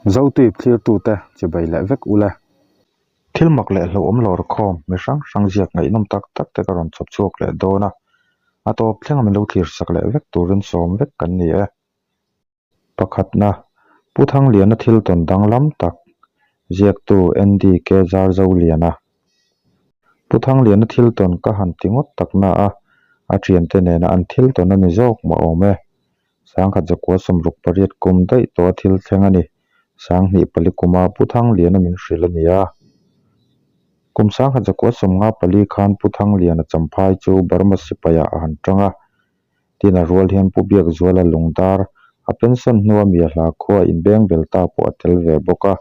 Zotuip thlirtute chibai leh vek ule. Thil mak leh hlauhawm lawr khawm mi hrang hrang ziak ngaihnawm tak tak te ka rawn chhawp chhuak leh dawn a, a tawp thlenga min lo thlir sak leh vek turin sawm vek kan ni e. Pakhatna, Pu Thangliana thil tawn danglam tak ziaktu NDK Zarzoliana. Pu Thangliana thil tawn ka han ti ngawt tak na a, a thiante nena an thil tawn a ni zawk mah awm e. Sangkhat zakua 68 kum daih tawh a thil thleng a ni. Sanghnih pali kuma Pu Thangliana min hrilh a ni a. Kum 1954 khan Pu Thangliana Champhai chu Burma sipaiah a han tang a. Tin a rual hian Pu Biakzuala lungdar a pension hnua mi a hla khua inbeng bel ta pawh a tel ve bawk a.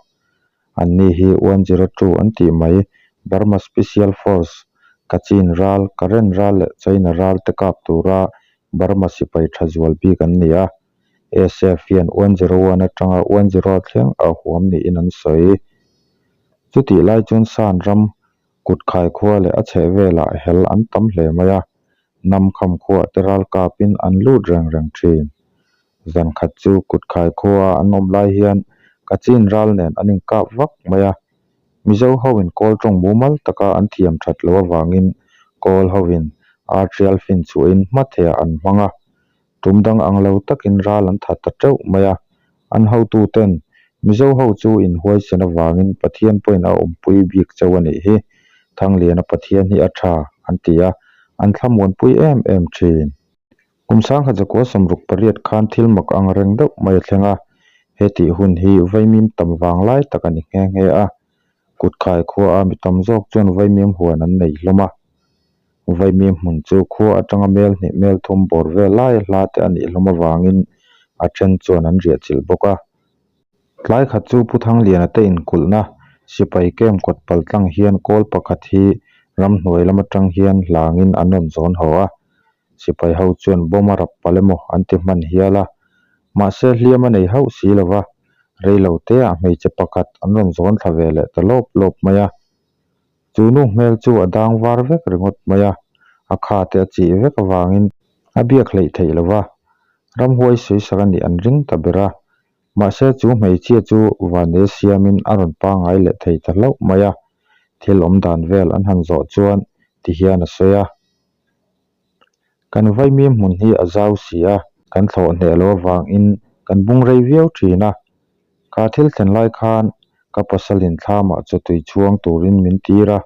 Anni hi 102 an tih mai, Burma Special Force, Kachin ral, Karen ral leh China ral te kap tura Burma sipai tha zual bik an ni a. SF hian 101 atanga 10 thleng a huam niin an sawi. Chutih lai chuan San ram kutkhai khua leh a chhehvelah hel an tam hle mai a, Nam kham khuah te ral kapin an lut reng reng thin. Zan khat chu kutkhai khua an awm lai hian Kachin ral nen an inkap vak mai a. Mizo hoin kawl tawng mumal taka an thiam that loh avangin kawl hoin artial fin chhuahin hmathehah an hmang a. Tum dang ang lo takin ral an that ta teuh mai a. An hotuten Mizo ho chu inhuaisen avangin Pathian pawhin a awmpui bik chauh a nih hi. Thangliana Pathian hi a tha, an ti a, an thlamuanpui em em thin. Kum 1968 khan thil mak ang reng deuh mai a thleng a, he tih hun hi vaimim tam vang lai tak a ni nghe nghe a. Kutkhai khuaa mi tam zawk chuan vaimim huan an nei hlawm a. Vaimim hmun chu khua atanga mel hnih mel thum bawr vel laia hla te a nih hlawm avangin a then chuan an riah chilh bawk a. Tlai khat chu Pu Thangliana te inkulhna sipai camp kawt pal tlang hian kawl pakhat hi ramhnuai lam atang hian hlangin an rawn zawn haw a. Sipai ho chuan bomb a rap palh emaw an ti hman hial a, mahse hliam a nei hauh si lo va, rei lo teah hmeichhe pakhat an rawn zawn thla ve leh ta lawp lawp mai a. Chu nu hmel chu a dang var vek ringawt mai a, a kha te a chih vek avangin a biak hleih theih lo va, ramhuai sawisak a nih an ring ta ber a. Mahse chu hmeichhia chu vane siamin a rawn pangngai leh thei ta hlauh mai a, thil awm dan vel an han zawh chuan ti hian a sawi a. Kan vaimim hmun hi a zau si a, kan thlawh hneh loh avangin kan bung rei viau thin a. Kha thil thlen lai khan ka pasalin thlamah chaw tui chhuang turin min tir a,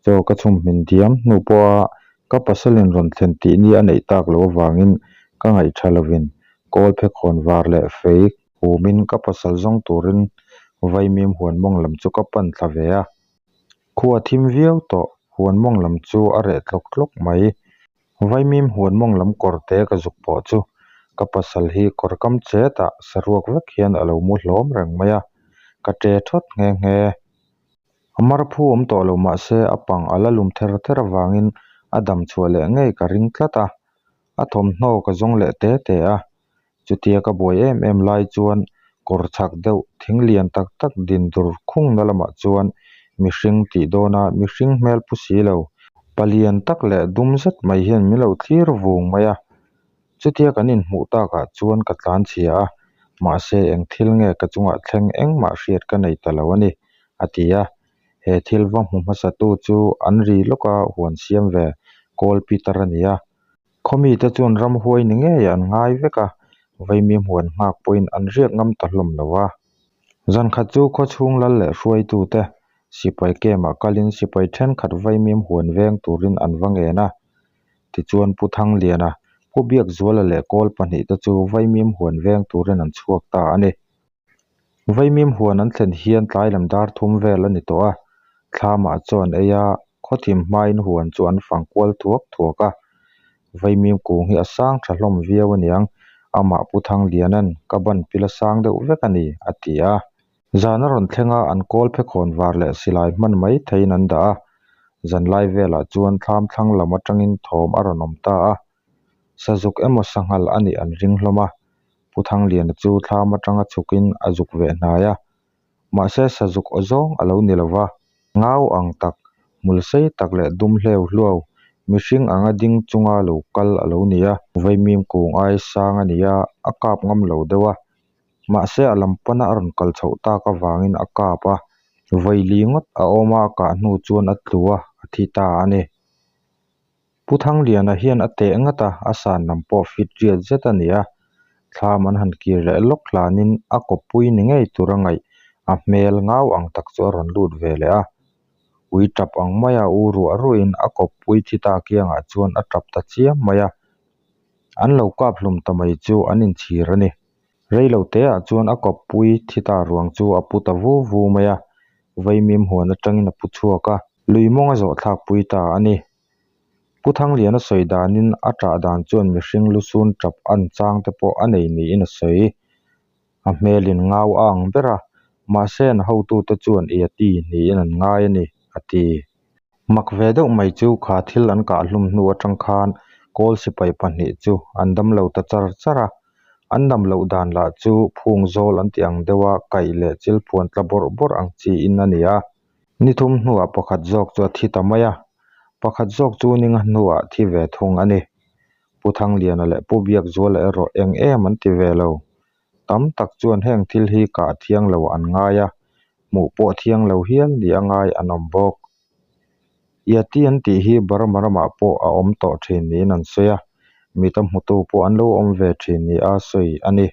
chaw ka chhum hmin diam hnu pawha ka pasalin rawn thlen tih ni a neih tak loh avangin ka ngaih tha lovin kawl phekhawn var leh fei humin ka pasal zawng turin vaimim huan mawng lam chu ka pan thla ve a. Khua thim viau tawh, huan mawng lam chu a reh tlawk tlawk mai. Vaimim huan mawng lam kawr te ka zuk pawh chu ka pasal hi kawr kam chetah saruak vek hian a lo mu hlawm reng mai a, ka ṭe thawt nghe nghe. A mar phu awm tawh lo mah se a pang a la lum ther ther avangin a dam chhuah leh ngei ka ring tlat a, a thawmhnaw ka zawng leh te te a, Chutia ka buai em em lai chuan kawr chhak deuh thing lian tak tak din dur khungna lamah chuan mihring tih dawna mihring hmel pu si lo, palian tak leh dum zet mai hian min lo thlir vung mai a. Chutia kan inhmuh takah chuan ka tlan chhia a, mahse eng thil nge ka chungah thleng engmah hriat ka nei ta lo a ni, a ti a. He thil va hmu hmasatu chu an ri lawka huan siam ve Kawl Peter a ni a. Khawmite chuan ramhuai ni ngei an ngai vek a, vaimim huan nghak pawhin an riak ngam ta hlawm lo a. Zan khat chu khawchhung lal leh hruaitute sipai camp-ah kalin sipai thenkhat vaimim huan veng turin an va ngen a. Tichuan Pu Thangliana, Pu Biakzuala leh Kawl pahnihte chu vaimim huan veng turin an chhuak ta a ni. Vaimim huan an thlen hian tlai lam dar thum vel a ni tawh a, thlamah chuan ei a, khawthim hmain huan chu an fang kual thuak thuak a. Vaimim kung hi a sang tha hlawm viau aniang, amah Pu Thangliana'n ka ban pil a sang deuh vek a ni, a ti a. Zan a rawn thleng a, an kawl phekhawn var leh silai hman mai theiin an dah a. Zanlai velah chuan thlam thlang lam atangin thawm a rawn awm ta a. Sazuk emaw sanghal a nih an ring hlawm a, Pu Thangliana chu thlam atanga chhukin a zuk ve hnai a, mahse sazuk aw zawng a lo ni lo va, ngau ang tak, hmul sei tak leh dum hleu hluau, mihring anga ding chunga lo kal a lo ni a. Vaimim kung ai sang a ni a, a kap ngam lo deuh a. Mahse a lam pana a rawn kal chhoh tak avangin a kap a, vawi li ngawt a awm a, a kah hnu chuan a tlu a, a thi ta a ni. Pu Thangliana hian a teh ngat a, a san lam pawh fit riat zet a ni a. Thlam an han kir leh lawk hlanin a kawppui ni ngei tura ngaih a hmel ngau ang tak chu a rawn lut ve leh a. Ui tap ang maia u ruah ruahin a kawppui thi ta kiangah chuan a tap ta chiam mai a. An lo kap hlum ta mai chu an inchhir a ni. Rei lo teah chuan a kawppui thi ta ruang chu a pu ta vu vu mai a, vaimim huan atangin a pu chhuak a, lui mawng a zawh thlakpui ta a ni. Pu Thangliana sawi danin a ṭah dan chuan mihring lusun ṭap an chang te pawh a nei niin a sawi. A hmelin ngau a ang ber a, mahse an hotute chuan Yeti niin an ngai a ni, a ti. Mak ve deuh mai chu kha thil an kah hlum hnu atang khan kawl sipai pahnih chu an dam lo ta char char a, an dam loh dan lah chu phung zawl an tih ang deuha kaih leh chil phuan tla bawrh bawrh ang chiin a ni a. Ni thum hnuah pakhat zawk chu a thi ta mai a, pakhat zawk chu ninga hnuah thi ve thung a ni. Pu Thangliana leh Pu Biakzuala erawh eng em an ti ve lo. Tam tak chuan heng thil hi kah thiang lo an ngai a, hmuh pawh thiang lo hial ni a ngai an awm bawk. Yeti an tih hi Burma ramah pawh a awm tawh thin niin an sawi a, mita hmutu pawh an lo awm ve thin ni a sawi a ni.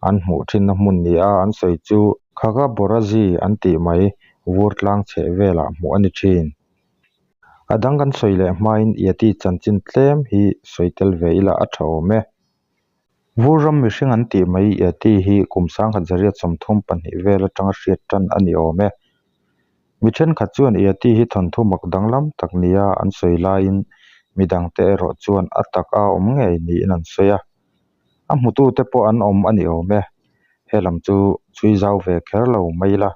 An hmuh thinna hmun ni a an sawi chu Khaka Borazi an tih mai vur tlang chheh velah hmuh a ni thin. A dang kan sawi leh hmain Yeti chanchin tlem hi sawi tel ve ila a tha awm e. Vur ram mihring an tih mai Yeti hi kum sangkhat zariat 32 vel atanga hriat tan a ni awm e. Mi thenkhat chuan Yeti hi thawnthu mak danglam tak nia an sawi laiin midangte erawh chuan a tak a awm ngei niin an sawi a. A hmutute pawh an awm a ni awm e. He lam chu chhui zau ve kher lo mai ila,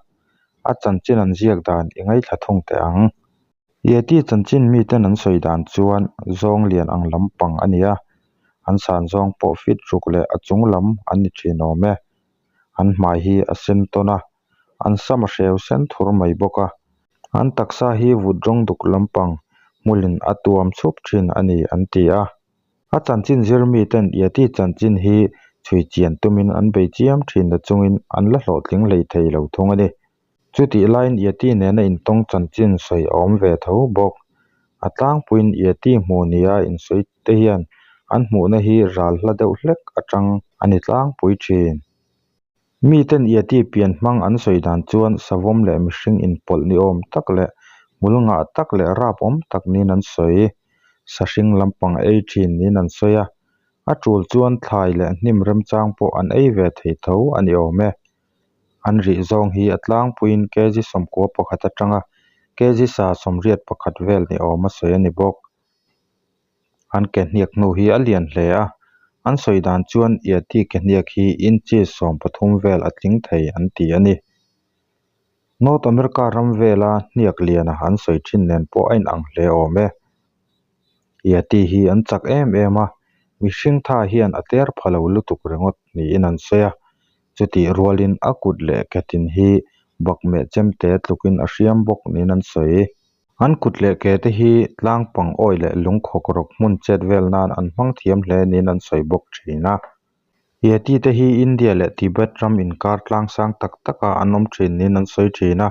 a chanchin an ziak dan i ngaithla thung teh ang. Yeti chanchin miten an sawi dan chuan zawng lian ang lampang a ni a, an san zawng pawh fit ruk leh a chung lam an ni thin awm e. An hmai hi a sen tawn a, an sam a hreu sen thur mai bawk a. An taksa hi vut rawng duk lampang hmulin a tuam chhup thin a ni an ti a. A chanchin zir miten Yeti chanchin hi chhui chian tumin an bei chiam thin na chungin an la hlawhtling hlei thei lo thung a ni. Chutih laiin Yeti nena intawng chanchin sawi a awm ve tho bawk. A tlangpuiin Yeti hmuh nia insawi te hian an hmuhna hi ral hla deuh hlek atang a ni tlangpui thin. Miten Yeti pian hmang an sawi dan chuan savawm leh mihring inpawlh ni awm tak leh hmul ngah tak leh rap awm tak niin an sawi. Sahring lampang ei thin niin an sawi a, a tul chuan thlai leh hnim remchang pawh an ei ve thei tho a ni awm e. An rih zawng hi a tlangpuiin kg 91 atanga kg sa 81 vel ni awm a sawi a ni bawk. An ke hniak hnu hi a lian hle a, an sawi dan chuan Yeti ke hniak hi inches 13 vel a tling thei an ti a ni. North America ram vela hniak liana an sawi thin nen pawh a inang hle awm e. Yeti hi an chak em em a, mihring tha hian a ter pha lo lutuk ringawt niin an sawi a, chutih rualin a kut leh ke tin hi bakmeh chemte tlukin a hriam bawk niin an sawi. An kut leh ke te hi tlang pang awi leh lung khawk rawk hmun chet vel nan an hmang thiam hle niin an sawi bawk thin a. Yeti te hi India leh Tibet ram inkar tlang sang tak taka an awm thin niin an sawi thin a,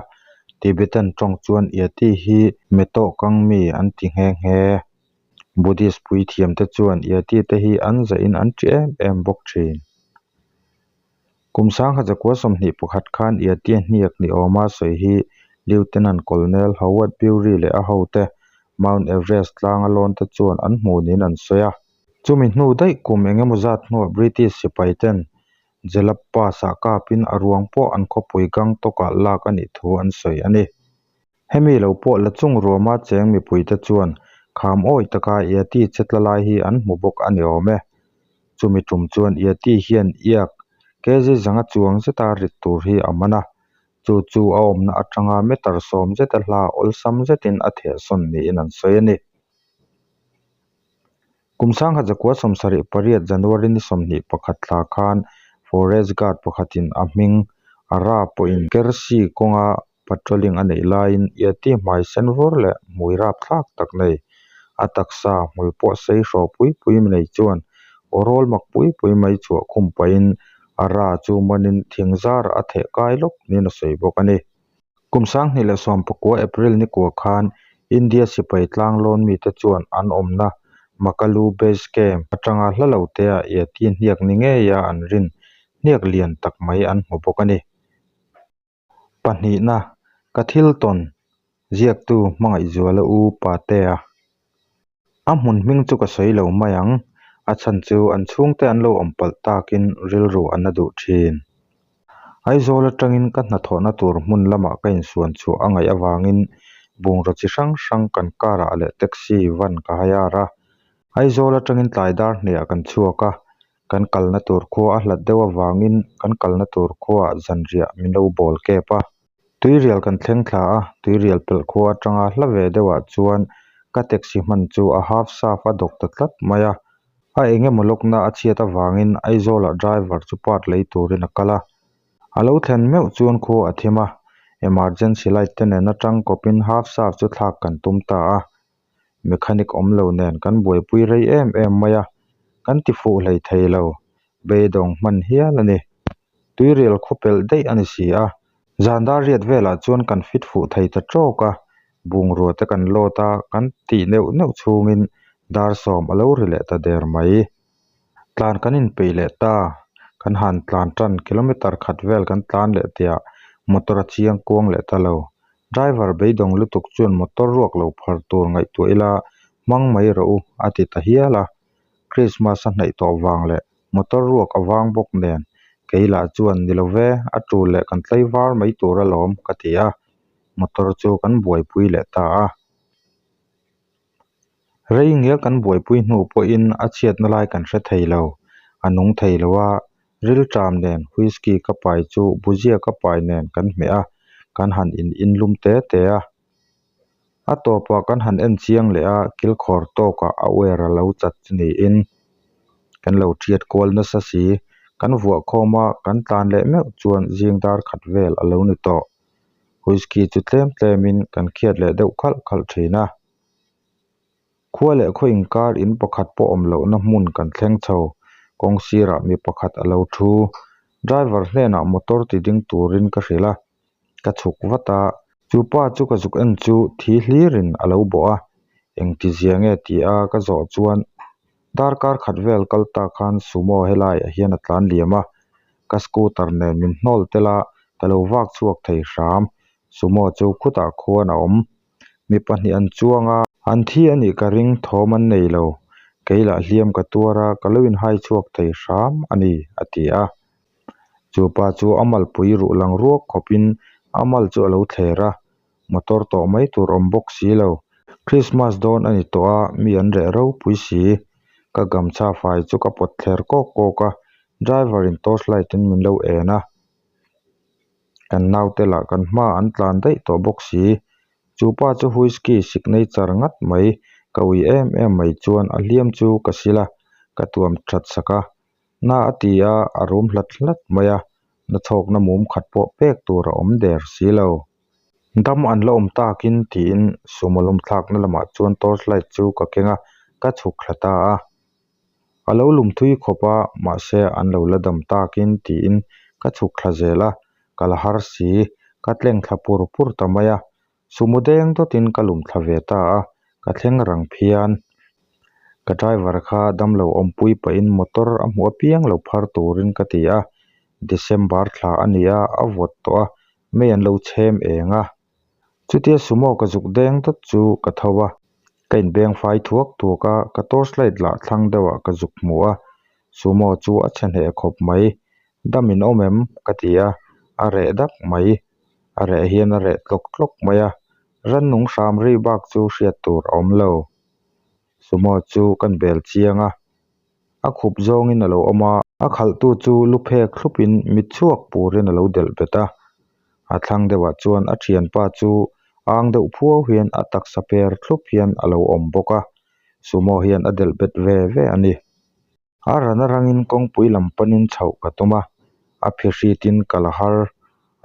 Tibetan tawng chuan Yeti hi Metawh kang mi an ti nghe nghe. Buddhist puithiam te chuan Yeti te hi an zahin an ṭi em em bawk thin. Kum 1921 khan Yeti hniak ni awma sawi hi Lieutenant Colonel Howard Bury leh a hote Mount Everest tlanga lawn te chuan an hmu niin an sawi a. Chumi hnu daih kum eng emaw zat hnuah British sipai ten Jelap Pass-ah kapin a ruang pawh an khawpui Gangtok-ah lak a nih thu an sawi a ni. Hemi lo pawh la chung ruama cheng mipuite chuan kham awi taka Yeti che tla lai hi an hmu bawk a ni awm e. Chumi tum chuan Yeti hian iak kg zanga chuang zeta rit tur hi a man a, chu chu a awmna atanga meter 10 zeta hla awlsam zetin a thehsawn niin an sawi a ni. Kum 1978 January ni 21 thla khan Forest Guard pakhatin a hming a ra pawhin Kersi kawnga patrolling a neih laiin Yeti hmai sen vur leh hmui rap thlak tak nei, a taksa hmul pawh sei hraw pui pui nei chuan aw rawl mak pui pui mai chhuah khum pahin A ra chu manin thing zarah a theh kai lawk niin a sawi bawk a ni. Kum 2019 April ni kua khan India sipai tlanglawn mite chuan an awmna Makalu Base Camp atanga hla lo tea Yeti hniak ni ngeia an rin hniak lian tak mai an hmu bawk a ni. Pahnihna, ka thil tawn ziaktu Hmangaihzuala u Patea. A hmun hming chu ka sawi lo mai ang, a chhan chu an chhungte an lo awm palh takin rilru an la duh thin. Aizawl atangin ka hnathawhna tur hmun lamah ka insuan chhuah a ngaih avangin bungraw chi hrang hrang kan car ah leh taxi van ka hire a. Aizawl atangin tlai dar hniah kan chhuak a, kan kalna tur khua a hlat deuh avangin kan kalna tur khuaah zanriah min lo bawl kep a. Tuirial kan thleng thla a, tuirial pelh khua atanga hla ve deuhah chuan ka taxi hman chu a half saf a dawk ta tlat mai a. A eng emaw lawkna a chhiat avangin Aizawlah driver chu part lei turin a kal a. A lo thlen meuh chuan khua a thim a, emergency light te nen atang kawpin half saf chu thlak kan tum ta a. Mechanic awm lo nen kan buaipui rei em em mai a, kan ti fuh hlei thei lo, beidawng hman hial a ni. Tuirial khaw pelh daih a ni si a, zan dar riat velah chuan kan fit fuh thei ta tawk a, bungrua te kan load a, kan tih neuh neuh chhungin dar sawm a lo ri leh ta der mai. Tlan kan inpeih leh ta, kan han tlan tan kilometer khat vel kan tlan leh tihah motor a chiang kuang leh ta lo. Driver beidawng lutuk chuan motor ruak lo phar tur ngaihtuah ila hmang mai rawh u a ti ta hial a, Christmas a hnaih tawh vang leh Motor ruak a vang bawk nen kei lah chuan ni lo ve, a tul leh kan tlei var mai tur alawm ka ti a, motor chu kan buaipui leh ta a. Rei ngial kan buaipui hnu pawhin a chhiatna lai kan hre thei lo, a nung thei lo a, rilṭam nen whisky ka pai chu buzia ka pai nen kan hmeh a, kan han in inlum te te a. A tawpah kan han en chiang leh a, kilkhawr tawkah a uer a lo chat chu niin kan lo thiat kual nasa si. Kan vuah khawm a, kan tlan leh meuh chuan zing dar khat vel a lo ni tawh. Whisky chu tlem tlemin kan khiat leh deuh khalh khalh thin a. Khua leh khaw inkar in pakhat pawh awm lohna hmun kan thleng chho. Kawng sirah mi pakhat a lo thu. Driver hnenah motor ti ding turin ka hrilh a. Ka chhuk vat a, chu pa chu ka zuk en chu thi hlirin a lo bawh a, engti zia nge ti a ka zawh chuan darkar khat vel kal ta khan sumo helaiah hian a tlan liam a, ka scooter nen min hnawl tel a, ka lo vak chhuak thei hram, sumo chu khutah khuan a awm, mi pahnih an chuang a, an thi a nih ka ring thawm an nei lo, kei lah hliam ka tuar a, ka lo inhai chhuak thei hram a ni a ti a. Chu pa chu a malpui ruh lang ruak khawpin a mal chu a lo thler a, motor tawh mai tur awm bawk si lo. Christmas dawn a ni tawh a, mi an reh ropui si. Ka gamchha fai chu ka pawt thler kawk kawk a, driver in torch light in min lo en a. Kan naute lah kan hma an tlan daih tawh bawk si. Chu pa chu whisky signature ngat mai, ka ui em em mai chuan a hliam chu ka sil a, ka tuam that sak a. Na a ti a, a rum hlat hlat mai a, na chhawkna mum khat pawh pek tur a awm der si lo. Dam an la awm takin tiin sumo lum thlakna lamah chuan torch light chu ka keng a, ka chhuk thla ta a. A lo lum thui khawp a, mahse an lo la dam takin tiin ka chhuk thla zel a, ka la har si, ka tleng thla pur pur ta mai a, Sumo deng dawtin ka lum thla ve ta a, ka thleng rang phian. Ka driver kha damlo awmpui pahin motor a hmuh apiang lo phar turin ka ti a, December thla a ni a, a vawt tawh a, mei an lo chhem eng a. Chutia sumo ka zuk deng dawt chu ka tho a, ka inbeng fai thuak thuak a, ka torch light lah thlang deuhah ka zuk hmu a, sumo chu a chhe hneh khawp mai. Dam in awm em? ka ti a, a reh dak mai. A reh hian a reh tlawk tlawk mai a, rannung hram ri bak chu hriat tur a awm lo. Sumo chu kan bel chiang a, a khup zawngin a lo awm a. A khalhtu chu lu phek thlupin mit chhuak purin a lo delh bet a. A thlang deuhah chuan a thianpa chu ang deuh phuau hian a taksa per thlup hian a lo awm bawk a, sumo hian a delh bet ve ve a ni. A ran arangin kawngpui lam panin chhoh ka tum a, a phihritin ka la har.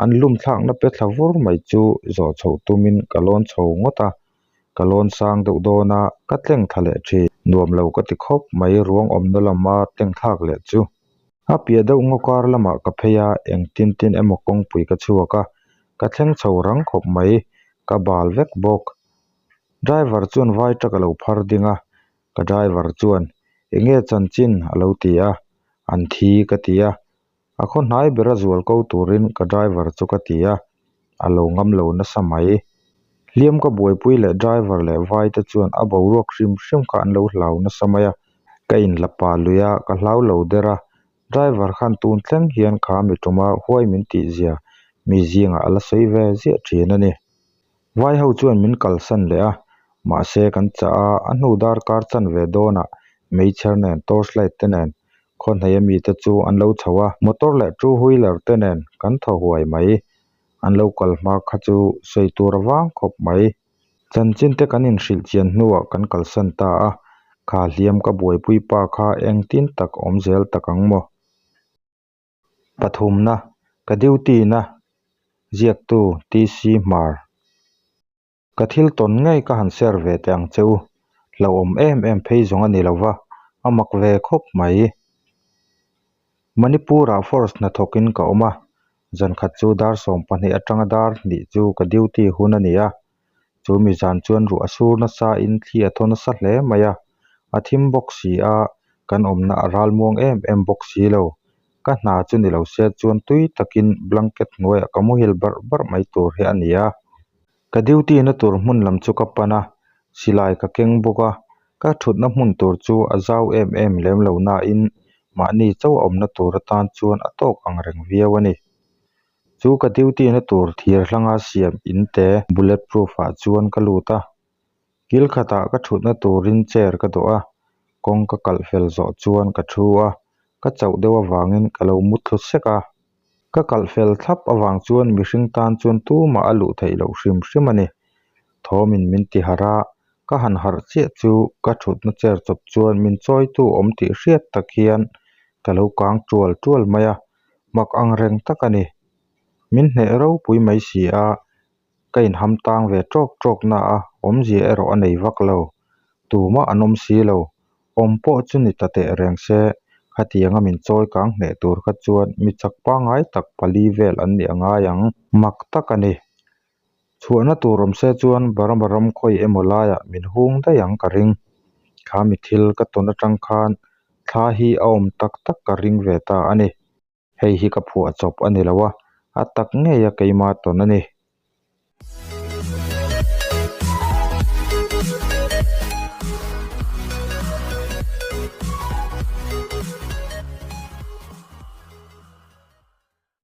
An lum thlakna pe thla vur mai chu zawh chhoh tumin ka lawn chho ngawt a, ka lawn sang deuh dawn a, ka tleng thla leh thin. Nuam lo ka ti khawp mai ruang awmna lama tleng thlak leh chu. A piah deuh ngaw kar lamah ka phei a, engtin tin emaw kawngpui ka chhuak a, ka thleng chho rang khawp mai, ka bal vek bawk. Driver chuan vai truck a lo phar ding a, ka driver chuan, Enge chanchin? a lo ti a, An thi ka ti a, a khaw hnai bera zual ko turin ka driver chu ka ti a, a lo ngam lo nasa mai. Hliam ka buaipui leh driver leh vai te chuan a boruak hrim hrim kha an lo hlau nasa mai a, ka inla pa lui a, ka hlau lo der a, driver khan tun thleng hian kha mi tuma huai min tih zia mi zingah a la sawi ve ziah thin a ni. Vai ho chuan min kalsan leh a, mahse kan chah a, a hnu darkar chanve dawnah meichher nen torch light te nen khaw hnaih ami te chu an lo chho a, motor leh two wheeler te nen kan thaw huai mai. An lo kal hma kha chu sawi tur a vang khawp mai. Chanchin te kan inhrilh chian hnuah kan kalsan ta a, kha hliam ka buaipui pa kha engtin tak awm zel tak ang maw? Pathumna, ka duty na, ziaktu TC Hmar. Ka thil tawn ngei ka han share ve teh ang che u. Hlauhawm em em phei zawng a ni lo va, a mak ve khawp mai. Manipur-ah force hnathawkin ka awm a, zankhat chu dar 12 atanga dar hnih chu ka duty hun a ni a. Chu mi zan chuan ruah a sur nasa in thli a thaw nasa hle mai a, a thim bawk si a, kan awmna a ral muang em em bawk si lo. Ka hna chu ni lo se chuan tui takin blanket hnuaiah ka muhil barh barh mai tur hi a ni a. Ka duty na tur hmun lam chu ka pan a, silai ka keng bawk a, ka thutna hmun tur chu a zau em em lem lo nain mahni chauh a awmna tur atan chuan a tawk ang reng viau a ni. Chu ka duty na tur thir hlanga siam in te bullet proof ah chuan ka lut a, kil khatah ka thutna turin chair ka dawh a, kawng ka kalh fel zawh chuan ka thu a, ka chauh deuh avangin ka lo muthlu sek a. Ka kalh fel thlap avang chuan mihring tan chuan tumah a luh theih loh hrim hrim a ni. Thawmin min ti harh a, ka han harh chiah chu ka thutna chair chawp chuan min chawitu awm tih hriat tak hian ka lo kang tual tual mai a, mak ang reng tak a ni. Min hneh ropui mai si a, ka inham tang ve tawk tawk na a, awmzia erawh a nei vak lo. Tumah an awm si lo, awm pawh chu ni ta teh reng se, khatianga min chawi kang hneh tur kha chuan mi chak pangngai tak pali vel an nih a ngai ang. Mak tak a ni. Chhuahna tur awm se chuan Burma ram khawi emaw laiah min hung daih ang ka ring. Kha mi thil ka tawn atang khan thla hi a awm tak tak ka ring ve ta a ni. Hei hi ka phuah chawp a ni lo a, a tak ngei a keima tawn a ni.